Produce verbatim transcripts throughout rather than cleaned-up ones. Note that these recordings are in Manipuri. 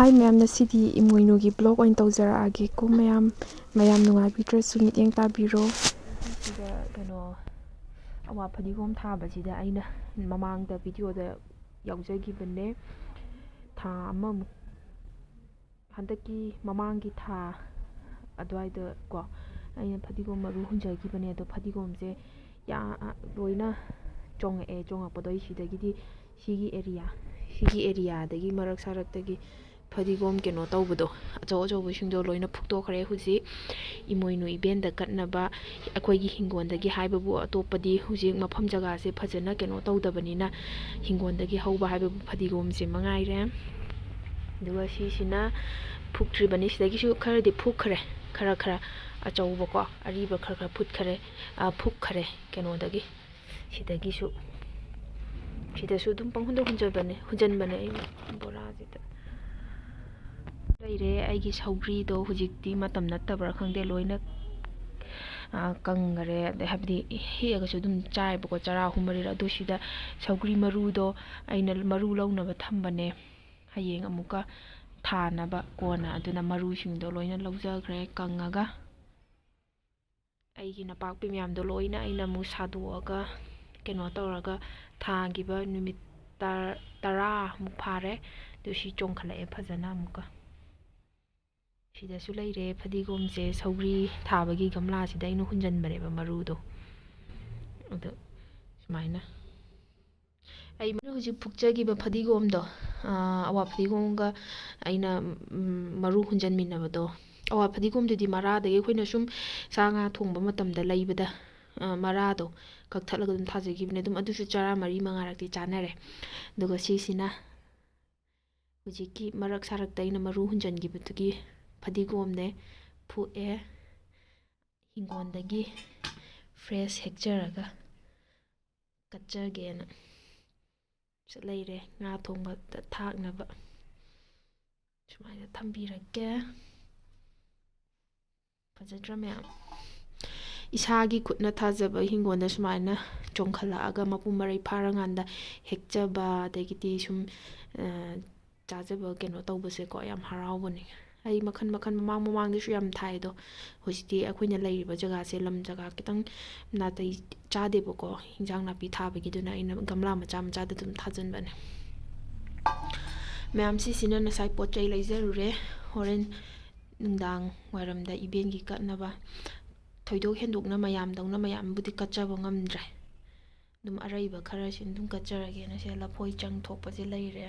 ꯍꯥꯏ ꯃꯌꯥꯝ, ꯉꯁꯤꯗꯤ ꯏꯃꯣꯏꯅꯨꯒꯤ vlog ꯑꯣꯏꯅ ꯇꯧꯖꯔꯛꯑꯒꯦꯀꯣ ꯃꯌꯥꯝ꯫ ꯃꯌꯥꯝ ꯅꯨꯡꯉꯥꯏꯕꯤꯗ꯭ꯔꯁꯨ ꯃꯤꯠꯌꯦꯡ ꯇꯥꯕꯤꯔꯣ꯫ ꯁꯤꯗ ꯀꯩꯅꯣ, ꯑꯋꯥ ꯐꯗꯤꯒꯣꯝ ꯊꯥꯕꯁꯤꯗ ꯑꯩꯅ ꯃꯃꯥꯡꯗ videoꯗ ꯌꯥꯎꯖꯈꯤꯕꯅꯦ꯫ ꯊꯥ ꯑꯃꯃꯨꯛ, ꯍꯟꯗꯛꯀꯤ ꯃꯃꯥꯡꯒꯤ ꯊꯥ ꯑꯗꯨꯋꯥꯏꯗ ꯀꯣ, ꯑꯩꯅ ꯐꯗꯤꯒꯣꯝ ꯃꯔꯨ ꯍꯨꯟꯖꯈꯤꯕꯅꯦ꯫ ꯑꯗꯣ ꯐꯗꯤꯒꯣꯝꯁꯦ ꯌꯥ-, ꯂꯣꯏꯅ ꯆꯣꯡꯉꯛꯑꯦ꯫ ꯆꯣꯡꯉꯛꯄꯗꯣ ꯑꯩ ꯁꯤꯗꯒꯤꯗꯤ, ꯁꯤꯒꯤ area, ꯁꯤꯒꯤ areaꯗꯒꯤ, ꯃꯔꯛ ꯁꯥꯔꯛꯇꯒꯤ ꯐꯗꯤꯒꯣꯝ ꯀꯩꯅꯣ ꯇꯧꯕꯗꯣ, ꯑꯆꯧ ꯑꯆꯧꯕꯁꯤꯡꯗꯣ ꯂꯣꯏꯅ ꯐꯨꯛꯇꯣꯛꯈ꯭ꯔꯦ꯫ ꯍꯧꯖꯤꯛ ꯏꯃꯣꯏꯅꯨ ꯏꯕꯦꯟꯗ ꯀꯠꯅꯕ ꯑꯩꯈꯣꯏꯒꯤ ꯍꯤꯡꯒꯣꯜꯗꯒꯤ ꯍꯥꯏꯕꯕꯨ, ꯑꯇꯣꯞꯄꯗꯤ ꯍꯧꯖꯤꯛ ꯃꯐꯝ ꯖꯒꯥꯁꯦ ꯐꯖꯅ ꯀꯩꯅꯣ ꯇꯧꯗꯕꯅꯤꯅ, ꯍꯤꯡꯒꯣꯜꯗꯒꯤ ꯍꯧꯕ ꯍꯥꯏꯕꯕꯨ ꯐꯗꯤꯒꯣꯝꯁꯦ ꯃꯉꯥꯏꯔꯦ꯫ ꯑꯗꯨꯒ ꯁꯤꯁꯤꯅ ꯐꯨꯛꯇ꯭ꯔꯤꯕꯅꯤ꯫ ꯁꯤꯗꯒꯤꯁꯨ ꯈꯔꯗꯤ ꯐꯨꯛꯈ꯭ꯔꯦ, ꯈꯔ ꯈꯔ ꯑꯆꯧꯕꯀꯣ, ꯑꯔꯤꯕ ꯈꯔ ꯈꯔ ꯐꯨꯠꯈꯔꯦ, ꯑ, ꯐꯨꯛꯈꯔꯦ ꯀꯩꯅꯣꯗꯒꯤ꯫ ꯁꯤꯗꯒꯤꯁꯨ, ꯁꯤꯗꯁꯨ ꯑꯗꯨꯝ ꯄꯪꯍꯨꯟꯗ ꯍꯨꯟꯖꯕꯅꯦ, ꯍꯨꯟꯖꯟꯕꯅꯦ ꯑꯩ ꯕꯣꯔꯥꯁꯤꯗ꯫ ꯂꯩꯔꯦ ꯑꯩꯒꯤ ꯁꯧꯒ꯭ꯔꯤꯗꯣ꯫ ꯍꯧꯖꯤꯛꯇꯤ ꯃꯇꯝ ꯅꯠꯇꯕ꯭ꯔꯥ ꯈꯪꯗꯦ, ꯂꯣꯏꯅ, ꯑ, ꯀꯪꯈꯔꯦ꯫ ꯑꯗꯩ ꯍꯥꯏꯕꯗꯤ ꯍꯦꯛꯑꯒꯁꯨ ꯑꯗꯨꯝ ꯆꯥꯏꯕꯀꯣ, ꯆꯔꯥ ꯑꯍꯨꯝ ꯃꯔꯤꯔ꯫ ꯑꯗꯨ ꯁꯤꯗ ꯁꯧꯒ꯭ꯔꯤ ꯃꯔꯨꯗꯣ ꯑꯩꯅ ꯃꯔꯨ ꯂꯧꯅꯕ ꯊꯝꯕꯅꯦ, ꯍꯌꯦꯡ ꯑꯃꯨꯛꯀ ꯊꯥꯅꯕ ꯀꯣꯟꯅ꯫ ꯑꯗꯨꯅ ꯃꯔꯨꯁꯤꯡꯗꯣ ꯂꯣꯏꯅ ꯂꯧꯖꯈ꯭ꯔꯦ ꯀꯪꯉꯒ꯫ ꯑꯩꯒꯤ ꯅꯄꯥꯛꯄꯤ ꯃꯌꯥꯝꯗꯣ ꯂꯣꯏꯅ ꯑꯩꯅ ꯑꯃꯨꯛ ꯁꯥꯗꯣꯛꯑꯒ, ꯀꯩꯅꯣ ꯇꯧꯔꯒ ꯊꯥꯈꯤꯕ ꯅꯨꯃꯤꯠ ꯇꯔꯥ, ꯇꯔꯥꯃꯨꯛ ꯐꯥꯔꯦ꯫ ꯑꯗꯨ ꯁꯤ ꯆꯣꯡꯈꯠꯂꯛꯑꯦ ꯐꯖꯅ ꯑꯃꯨꯛꯀ꯫ ꯁꯤꯗꯁꯨ ꯂꯩꯔꯦ ꯐꯗꯤꯒꯣꯝꯁꯦ, ꯁꯧꯒ꯭ꯔꯤ ꯊꯥꯕꯒꯤ ꯒꯝꯂꯥꯁꯤꯗ ꯑꯩꯅ ꯍꯨꯟꯖꯟꯕꯅꯦꯕ ꯃꯔꯨꯗꯣ꯫ ꯑꯗꯣ ꯁꯨꯃꯥꯏꯅ ꯑꯩ ꯍꯧꯖꯤꯛ ꯐꯨꯛꯆꯈꯤꯕ ꯐꯗꯤꯒꯣꯝꯗꯣ, ꯑꯥ, ꯑꯋꯥ ꯐꯗꯤꯒꯣꯝꯒ ꯑꯩꯅ, ꯎꯝ, ꯃꯔꯨ ꯍꯨꯟꯖꯟꯃꯤꯟꯅꯕꯗꯣ, ꯑꯋꯥ ꯐꯗꯤꯒꯣꯝꯗꯨꯗꯤ ꯃꯔꯥꯗꯒꯤ ꯑꯩꯈꯣꯏꯅ ꯁꯨꯝ ꯁꯥ ꯉꯥ ꯊꯣꯡꯕ ꯃꯇꯝꯗ ꯂꯩꯕꯗ, ꯑꯥ, ꯃꯔꯥꯗꯣ ꯀꯛꯊꯠꯂꯒ ꯑꯗꯨꯝ ꯊꯥꯖꯈꯤꯕꯅꯦ꯫ ꯑꯗꯨꯝ ꯑꯗꯨꯁꯨ ꯆꯔꯥ ꯃꯔꯤ ꯃꯉꯥꯔꯛꯇꯤ ꯆꯥꯅꯔꯦ꯫ ꯑꯗꯨꯒ ꯁꯤꯁꯤꯅ ꯍꯧꯖꯤꯛꯀꯤ ꯃꯔꯛ ꯁꯥꯔꯛꯇ ꯑꯩꯅ ꯃꯔꯨ ꯍꯨꯟꯖꯟꯈꯤꯕꯗꯨꯒꯤ ꯐꯗꯤꯒꯣꯝꯅꯦ, ꯐꯨꯛꯑꯦ꯫ ꯍꯤꯡꯒꯣꯜꯗꯒꯤ fresh ꯍꯦꯛꯆꯔꯒ ꯀꯠꯆꯒꯦꯅ꯫ ꯁꯤ ꯂꯩꯔꯦ, ꯉꯥ ꯊꯣꯡꯕꯗ ꯊꯥꯛꯅꯕ꯫ ꯁꯨꯃꯥꯏꯅ ꯊꯝꯕꯤꯔꯒꯦ꯫ ꯐꯖꯗ꯭ꯔꯥ ꯃꯌꯥꯝ? ꯏꯁꯥꯒꯤ ꯈꯨꯠꯅ ꯊꯥꯖꯕ ꯍꯤꯡꯒꯣꯜꯗ ꯁꯨꯃꯥꯏꯅ ꯆꯣꯡꯈꯠꯂꯛꯑꯒ ꯃꯄꯨꯡ ꯃꯔꯩ ꯐꯥꯔꯀꯥꯟꯗ ꯍꯦꯛꯆꯕ, ꯑꯗꯒꯤꯗꯤ ꯁꯨꯝ, ꯑ, ꯆꯥꯖꯕ ꯀꯩꯅꯣ ꯇꯧꯕꯁꯦꯀꯣ ꯌꯥꯝ ꯍꯔꯥꯎꯕꯅꯦ꯫ ꯑꯩ ꯃꯈꯜ ꯃꯈꯜ ꯃꯃꯥꯡ ꯃꯃꯥꯡꯗꯁꯨ ꯌꯥꯝ ꯊꯥꯏ, ꯑꯗꯣ ꯍꯧꯖꯤꯛꯇꯤ ꯑꯩꯈꯣꯏꯅ ꯂꯩꯔꯤꯕ ꯖꯒꯥꯁꯦ ꯂꯝ ꯖꯒꯥ ꯈꯤꯇꯪ ꯅꯥꯇꯩ ꯆꯥꯗꯦꯕꯀꯣ, ꯏꯟꯖꯥꯡ ꯅꯥꯄꯤ ꯊꯥꯕꯒꯤꯗꯨꯅ ꯑꯩꯅ ꯒꯝꯂꯥ ꯃꯆꯥ ꯃꯆꯥꯗ ꯑꯗꯨꯝ ꯊꯥꯖꯤꯟꯕꯅꯦ꯫ ꯃꯌꯥꯝ ꯁꯤꯁꯤꯅ ꯉꯁꯥꯏ ꯄꯣꯠ ꯆꯩ ꯂꯩꯖꯔꯨꯔꯦ꯫ ꯍꯣꯔꯦꯟ ꯅꯨꯡꯗꯥꯡ ꯋꯥꯏꯔꯝꯗ ꯏꯕꯦꯟꯒꯤ ꯀꯠꯅꯕ꯫ ꯊꯣꯏꯗꯣꯛ ꯍꯦꯟꯗꯣꯛꯅ ꯃꯌꯥꯝꯗꯧꯅ ꯃꯌꯥꯝꯕꯨꯗꯤ ꯀꯠꯆꯕ ꯉꯝꯗ꯭ꯔꯦ꯫ ꯑꯗꯨꯝ ꯑꯔꯩꯕ ꯈꯔꯁꯤ ꯑꯗꯨꯝ ꯀꯠꯆꯔꯒꯦꯅ ꯁꯦ ꯂꯐꯣꯏ ꯆꯪ ꯊꯣꯛꯄꯁꯦ ꯂꯩꯔꯦ꯫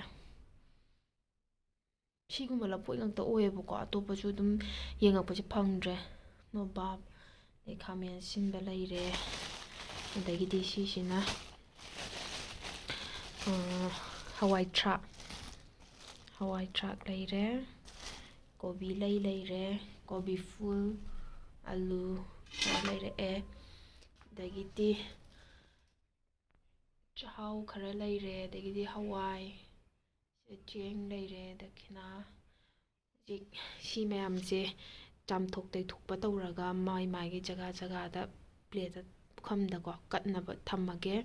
ꯁꯤꯒꯨꯝꯕ ꯂꯐꯣꯏ ꯉꯥꯛꯇ ꯑꯣꯏꯌꯦꯕꯀꯣ, ꯑꯇꯣꯞꯄꯁꯨ ꯑꯗꯨꯝ ꯌꯦꯡꯉꯛꯄꯁꯦ ꯐꯪꯗ꯭ꯔꯦ꯫ ꯅꯣꯕꯥꯞ, ꯑꯗꯩ ꯈꯥꯃꯦꯟ ꯑꯁꯤꯟꯕ ꯂꯩꯔꯦ, ꯑꯗꯒꯤꯗꯤ ꯁꯤꯁꯤꯅ, ꯑ, ꯍꯋꯥꯏ ꯊ꯭ꯔꯥꯛ, ꯍꯋꯥꯏ ꯊ꯭ꯔꯥꯛ ꯂꯩꯔꯦ, ꯀꯣꯕꯤ ꯂꯩ ꯂꯩꯔꯦ, ꯀꯣꯕꯤ ꯐꯨꯜ, ꯑꯂꯨ ꯈꯔ ꯂꯩꯔꯛꯑꯦ, ꯑꯗꯒꯤꯗꯤ ꯆꯥꯛꯍꯥꯎ ꯈꯔ ꯂꯩꯔꯦ, ꯑꯗꯒꯤꯗꯤ ꯍꯋꯥꯏ, ꯆꯦꯡ ꯂꯩꯔꯦ, ꯗꯈꯤꯅꯥ꯫ ꯍꯧꯖꯤꯛ ꯁꯤ ꯃꯌꯥꯝꯁꯦ ꯆꯥꯝꯊꯣꯛ ꯇꯩꯊꯣꯛꯄ ꯇꯧꯔꯒ ꯃꯥꯏ ꯃꯥꯏꯒꯤ ꯖꯒꯥ ꯖꯒꯥꯗ ꯄ꯭ꯂꯦꯠꯇ, ꯄꯨꯈꯝꯗꯀꯣ ꯀꯠꯅꯕ ꯊꯝꯃꯒꯦ꯫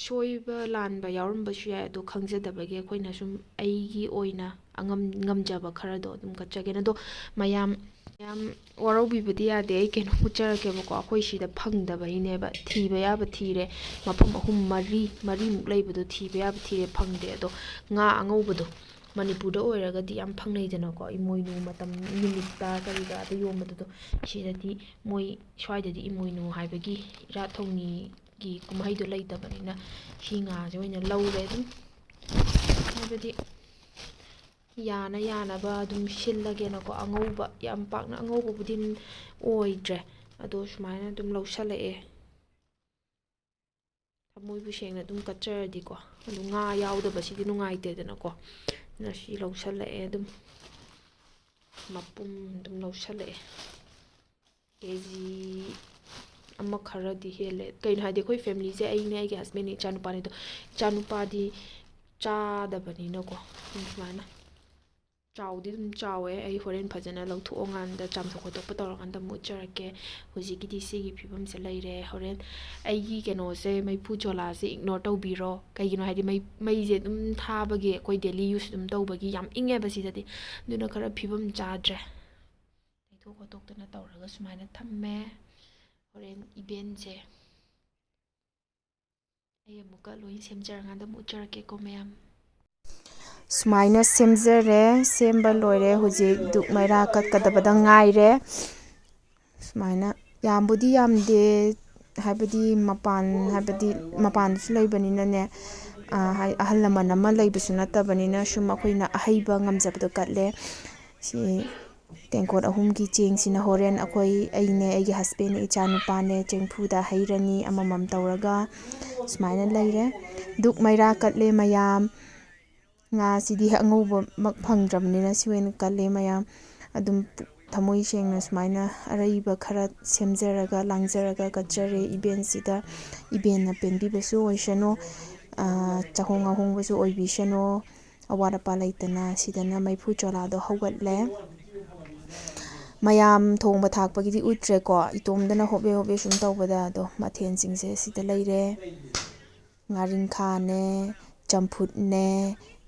ꯁꯣꯏꯕ ꯂꯥꯟꯕ ꯌꯥꯎꯔꯝꯕꯁꯨ ꯌꯥꯏ, ꯑꯗꯣ ꯈꯪꯖꯗꯕꯒꯤ ꯑꯩꯈꯣꯏꯅ ꯁꯨꯝ ꯑꯩꯒꯤ ꯑꯣꯏꯅ ꯑꯉꯝ-, ꯉꯝꯖꯕ ꯈꯔꯗꯣ ꯑꯗꯨꯝ ꯀꯠꯆꯒꯦꯅ꯫ ꯑꯗꯣ ꯃꯌꯥꯝ, ꯌꯥꯝ ꯋꯥꯔꯧꯕꯤꯕꯗꯤ ꯌꯥꯗꯦ, ꯑꯩ ꯀꯩꯅꯣꯝ ꯎꯠꯆꯔꯛꯀꯦꯕꯀꯣ꯫ ꯑꯩꯈꯣꯏ ꯁꯤꯗ ꯐꯪꯗꯕꯩꯅꯦꯕ, ꯊꯤꯕ ꯌꯥꯕ ꯊꯤꯔꯦ, ꯃꯐꯝ ꯑꯍꯨꯝ, ꯃꯔꯤ, ꯃꯔꯤꯃꯨꯛ ꯂꯩꯕꯗꯣ ꯊꯤꯕ ꯌꯥꯕ ꯊꯤꯔꯦ, ꯐꯪꯗꯦ꯫ ꯑꯗꯣ ꯉꯥ ꯑꯉꯧꯕꯗꯣ ꯃꯅꯤꯄꯨꯔꯗ ꯑꯣꯏꯔꯒꯗꯤ ꯌꯥꯝ ꯐꯪꯅꯩꯗꯅꯀꯣ, ꯏꯃꯣꯏꯅꯨ ꯃꯇꯝ ꯅꯨꯃꯤꯠꯇ ꯀꯔꯤ ꯀꯔꯥꯗ ꯌꯣꯟꯕꯗꯨꯗꯣ꯫ ꯁꯤꯗꯗꯤ ꯃꯣꯏ ꯁ꯭ꯋꯥꯏꯗꯗꯤ ꯏꯃꯣꯏꯅꯨ ꯍꯥꯏꯕꯒꯤ ꯏꯔꯥꯠ ꯊꯧꯅꯤꯒꯤ ꯀꯨꯝꯍꯩꯗꯣ ꯂꯩꯇꯕꯅꯤꯅ ꯁꯤ ꯉꯥꯁꯦ ꯑꯣꯏꯅ ꯂꯧꯔꯦ ꯑꯗꯨꯝ꯫ ꯍꯥꯏꯕꯗꯤ ꯌꯥꯅ ꯌꯥꯅꯕ ꯑꯗꯨꯝ ꯁꯤꯜꯂꯒꯦꯅꯀꯣ꯫ ꯑꯉꯧꯕ, ꯌꯥꯝ ꯄꯥꯛꯅ ꯑꯉꯧꯕꯕꯨꯗꯤ ꯑꯣꯏꯗ꯭ꯔꯦ, ꯑꯗꯣ ꯁꯨꯃꯥꯏꯅ ꯑꯗꯨꯝ ꯂꯧꯁꯜꯂꯛꯑꯦ꯫ ꯊꯃꯣꯏꯕꯨ ꯁꯦꯡꯅ ꯑꯗꯨꯝ ꯀꯠꯆꯔꯗꯤꯀꯣ꯫ ꯑꯗꯨ ꯉꯥ ꯌꯥꯎꯗꯕꯁꯤꯗꯤ ꯅꯨꯡꯉꯥꯏꯇꯦꯗꯅꯀꯣ꯫ ꯑꯗꯨꯅ ꯁꯤ ꯂꯧꯁꯜꯂꯛꯑꯦ ꯑꯗꯨꯝ꯫ ꯃꯄꯨꯝ ꯑꯗꯨꯝ ꯂꯧꯁꯜꯂꯛꯑꯦ꯫ ꯀꯦ ꯖꯤ ꯑꯃ ꯈꯔꯗꯤ ꯍꯦꯜꯂꯦ꯫ ꯀꯩꯅꯣ ꯍꯥꯏꯗꯤ ꯑꯩꯈꯣꯏ ꯐꯦꯃꯤꯂꯤꯁꯦ ꯑꯩꯅꯦ, ꯑꯩꯒꯤ ꯍꯁꯕꯦꯟꯅꯦ, ꯏꯆꯥꯅꯨꯄꯥꯅꯦ꯫ ꯑꯗꯣ ꯏꯆꯥꯅꯨꯄꯥꯗꯤ ꯆꯥꯗꯕꯅꯤꯅꯀꯣ꯫ ꯑꯗꯨꯝ ꯁꯨꯃꯥꯏꯅ ꯆꯥꯎꯗꯤ ꯑꯗꯨꯝ ꯆꯥꯎꯋꯦ꯫ ꯑꯩ ꯍꯣꯔꯦꯟ ꯐꯖꯅ ꯂꯧꯊꯣꯛꯑꯀꯥꯟꯗ, ꯆꯥꯝꯊꯣꯛ ꯈꯣꯠꯇꯣꯛꯄ ꯇꯧꯔꯀꯥꯟꯗ ꯑꯃꯨꯛ ꯎꯠꯆꯔꯛꯀꯦ꯫ ꯍꯧꯖꯤꯛꯀꯤꯗꯤ ꯁꯤꯒꯤ ꯐꯤꯕꯝꯁꯦ ꯂꯩꯔꯦ꯫ ꯍꯣꯔꯦꯟ ꯑꯩꯒꯤ ꯀꯩꯅꯣꯁꯦ, ꯃꯩꯐꯨ ꯆꯣꯂꯥꯁꯦ ignore ꯇꯧꯕꯤꯔꯣ꯫ ꯀꯩꯒꯤꯅꯣ ꯍꯥꯏꯗꯤ ꯃꯩ, ꯃꯩꯁꯦ ꯑꯗꯨꯝ ꯊꯥꯕꯒꯤ, ꯑꯩꯈꯣꯏ daily use ꯑꯗꯨꯝ ꯇꯧꯕꯒꯤ ꯌꯥꯝ ꯏꯪꯉꯦꯕ ꯁꯤꯗꯗꯤ꯫ ꯑꯗꯨꯅ ꯈꯔ ꯐꯤꯕꯝ ꯆꯥꯗ꯭ꯔꯦ꯫ ꯇꯩꯊꯣꯛ ꯈꯣꯠꯇꯣꯛꯇꯅ ꯇꯧꯔꯒ ꯁꯨꯃꯥꯏꯅ ꯊꯝꯃꯦ꯫ ꯍꯣꯔꯦꯟ ꯏꯕꯦꯟꯁꯦ ꯑꯩ ꯑꯃꯨꯛꯀ ꯂꯣꯏ ꯁꯦꯝꯖꯔꯀꯥꯟꯗ ꯑꯃꯨꯛ ꯎꯠꯆꯔꯛꯀꯦꯀꯣ ꯃꯌꯥꯝ꯫ ꯁꯨꯃꯥꯏꯅ ꯁꯦꯝꯖꯔꯦ꯫ ꯁꯦꯝꯕ ꯂꯣꯏꯔꯦ꯫ ꯍꯧꯖꯤꯛ ꯙꯨꯞ ꯃꯩꯔꯥ ꯀꯠꯀꯗꯕꯗ ꯉꯥꯏꯔꯦ꯫ ꯁꯨꯃꯥꯏꯅ ꯌꯥꯝꯕꯨꯗꯤ ꯌꯥꯝꯗꯦ, ꯍꯥꯏꯕꯗꯤ ꯃꯄꯥꯟ, ꯍꯥꯏꯕꯗꯤ ꯃꯄꯥꯟꯗꯁꯨ ꯂꯩꯕꯅꯤꯅꯅꯦ, ꯑ, ꯍꯥꯏ-, ꯑꯍꯜ ꯂꯃꯟ ꯑꯃ ꯂꯩꯕꯁꯨ ꯅꯠꯇꯕꯅꯤꯅ, ꯁꯨꯝ ꯑꯩꯈꯣꯏꯅ ꯑꯍꯩꯕ ꯉꯝꯖꯕꯗꯣ ꯀꯠꯂꯦ꯫ ꯁꯤ ꯇꯦꯡꯀꯣꯠ ꯑꯍꯨꯝꯒꯤ ꯆꯦꯡꯁꯤꯅ ꯍꯣꯔꯦꯟ ꯑꯩꯈꯣꯏ, ꯑꯩꯅꯦ, ꯑꯩꯒꯤ husband, ꯏꯆꯥꯅꯨꯄꯥꯅꯦ, ꯆꯦꯡꯐꯨꯗ ꯍꯩꯔꯅꯤ ꯑꯃꯃꯝ ꯇꯧꯔꯒ꯫ ꯁꯨꯃꯥꯏꯅ ꯂꯩꯔꯦ꯫ ꯙꯨꯞ ꯃꯩꯔꯥ ꯀꯠꯂꯦ ꯃꯌꯥꯝ꯫ ꯉꯥꯁꯤꯗꯤ ꯑꯉꯧꯕꯃꯛ ꯐꯪꯗ꯭ꯔꯕꯅꯤꯅ ꯁꯤ ꯑꯣꯏꯅ ꯀꯠꯂꯦ ꯃꯌꯥꯝ꯫ ꯑꯗꯨꯝ ꯊꯃꯣꯏ ꯁꯦꯡꯅ ꯁꯨꯃꯥꯏꯅ ꯑꯔꯩꯕ ꯈꯔ ꯁꯦꯝꯖꯔꯒ ꯂꯥꯡꯖꯔꯒ ꯀꯠꯆꯔꯦ ꯏꯕꯦꯟꯁꯤꯗ꯫ ꯏꯕꯦꯟꯅ ꯄꯦꯟꯕꯤꯕꯁꯨ ꯑꯣꯏꯁꯅꯨ, ꯑ, ꯆꯥꯍꯣꯡ ꯉꯥꯍꯣꯡꯕꯁꯨ ꯑꯣꯏꯕꯤꯁꯅꯨ꯫ ꯑꯋꯥꯠ ꯑꯄꯥ ꯂꯩꯇꯅ ꯁꯤꯗꯅ ꯃꯩꯐꯨ ꯆꯣꯂꯥꯗꯣ ꯍꯧꯒꯠꯂꯦ꯫ ꯃꯌꯥꯝ ꯊꯣꯡꯕ ꯊꯥꯛꯄꯒꯤꯗꯤ ꯎꯠꯇ꯭ꯔꯦꯀꯣ, ꯏꯇꯣꯝꯗꯅ ꯍꯣꯕꯦ ꯍꯣꯕꯦ ꯁꯨꯝ ꯇꯧꯕꯗ꯫ ꯑꯗꯣ ꯃꯊꯦꯜꯁꯤꯡꯁꯦ ꯁꯤꯗ ꯂꯩꯔꯦ꯫ ꯉꯥꯔꯤꯡꯈꯥꯅꯦ, ꯆꯝꯐꯨꯠꯅꯦ,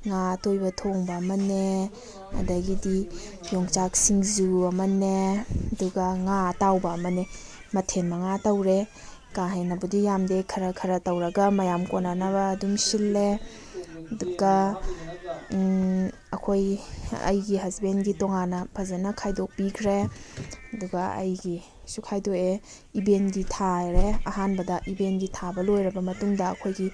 ꯉꯥ ꯑꯇꯣꯏꯕ ꯊꯣꯡꯕ ꯑꯃꯅꯦ, ꯑꯗꯒꯤꯗꯤ ꯌꯣꯡꯆꯥꯛ ꯁꯤꯡꯖꯨ ꯑꯃꯅꯦ, ꯑꯗꯨꯒ ꯉꯥ ꯑꯇꯥꯎꯕ ꯑꯃꯅꯦ꯫ ꯃꯊꯦꯜ ꯃꯉꯥ ꯇꯧꯔꯦ꯫ ꯀꯥ ꯍꯦꯟꯅꯕꯨꯗꯤ ꯌꯥꯝꯗꯦ, ꯈꯔ ꯈꯔ ꯇꯧꯔꯒ ꯃꯌꯥꯝ ꯀꯣꯟꯅꯅꯕ ꯑꯗꯨꯝ ꯁꯤꯜꯂꯦ꯫ ꯑꯗꯨꯒ, ꯎꯝ, ꯑꯩꯈꯣꯏ, ꯑꯩꯒꯤ husbandꯒꯤ ꯇꯣꯉꯥꯟꯅ ꯐꯖꯅ ꯈꯥꯏꯗꯣꯛꯄꯤꯈ꯭ꯔꯦ꯫ ꯑꯗꯨꯒ ꯑꯩꯒꯤꯁꯨ ꯈꯥꯏꯗꯣꯛꯑꯦ꯫ ꯏꯕꯦꯟꯒꯤ ꯊꯥꯔꯦ꯫ ꯑꯍꯥꯟꯕꯗ ꯏꯕꯦꯟꯒꯤ ꯊꯥꯕ ꯂꯣꯏꯔꯕ ꯃꯇꯨꯡꯗ ꯑꯩꯈꯣꯏꯒꯤ,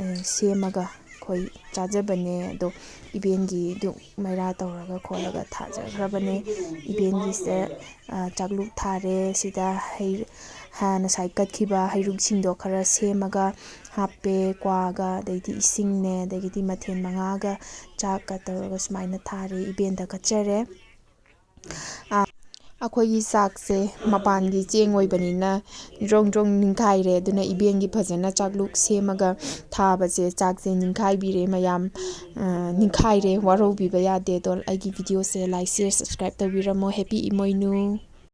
ꯑ, ꯁꯦꯝꯃꯒ ꯑꯩꯈꯣꯏ ꯆꯥꯖꯕꯅꯦ꯫ ꯑꯗꯣ ꯏꯕꯦꯟꯒꯤ ꯙꯨꯞ ꯃꯩꯔꯥ ꯇꯧꯔꯒ ꯈꯣꯠꯂꯒ ꯊꯥꯖꯈ꯭ꯔꯕꯅꯦ꯫ ꯏꯕꯦꯟꯒꯤꯁꯦ, ꯑ, ꯆꯥꯛꯂꯨꯛ ꯊꯥꯔꯦ꯫ ꯁꯤꯗ ꯍꯩ-, ꯍꯥ-, ꯉꯁꯥꯏ ꯀꯠꯈꯤꯕ ꯍꯩꯔꯨꯛꯁꯤꯡꯗꯣ ꯈꯔ ꯁꯦꯝꯃꯒ ꯍꯥꯞꯄꯦ꯫ ꯀ꯭ꯋꯥꯒ, ꯑꯗꯩꯗꯤ ꯏꯁꯤꯡꯅꯦ, ꯑꯗꯒꯤꯗꯤ ꯃꯊꯦꯜ ꯃꯉꯥꯒ ꯆꯥꯛꯀ ꯇꯧꯔꯒ ꯁꯨꯃꯥꯏꯅ ꯊꯥꯔꯦ, ꯏꯕꯦꯟꯗ ꯀꯠꯆꯔꯦ꯫ ꯑ, ꯑꯩꯈꯣꯏꯒꯤ ꯆꯥꯛꯁꯦ ꯃꯄꯥꯟꯒꯤ ꯆꯦꯡ ꯑꯣꯏꯕꯅꯤꯅ ꯖ꯭ꯔꯣꯡ ꯖ꯭ꯔꯣꯡ ꯅꯤꯡꯈꯥꯏꯔꯦ꯫ ꯑꯗꯨꯅ ꯏꯕꯦꯟꯒꯤ ꯐꯖꯅ ꯆꯥꯛꯂꯨꯛ ꯁꯦꯝꯃꯒ ꯊꯥꯕꯁꯦ, ꯆꯥꯛꯁꯦ ꯅꯤꯡꯈꯥꯏꯕꯤꯔꯦ ꯃꯌꯥꯝ꯫ ꯑ, ꯅꯤꯡꯈꯥꯏꯔꯦ, ꯋꯥꯔꯧꯕꯤꯕ ꯌꯥꯗꯦ꯫ ꯑꯗꯣ ꯑꯩꯒꯤ videoꯁꯦ like, share, subscribe ꯇꯧꯕꯤꯔꯝꯃꯣ꯫ Happy ꯏꯃꯣꯏꯅꯨ꯫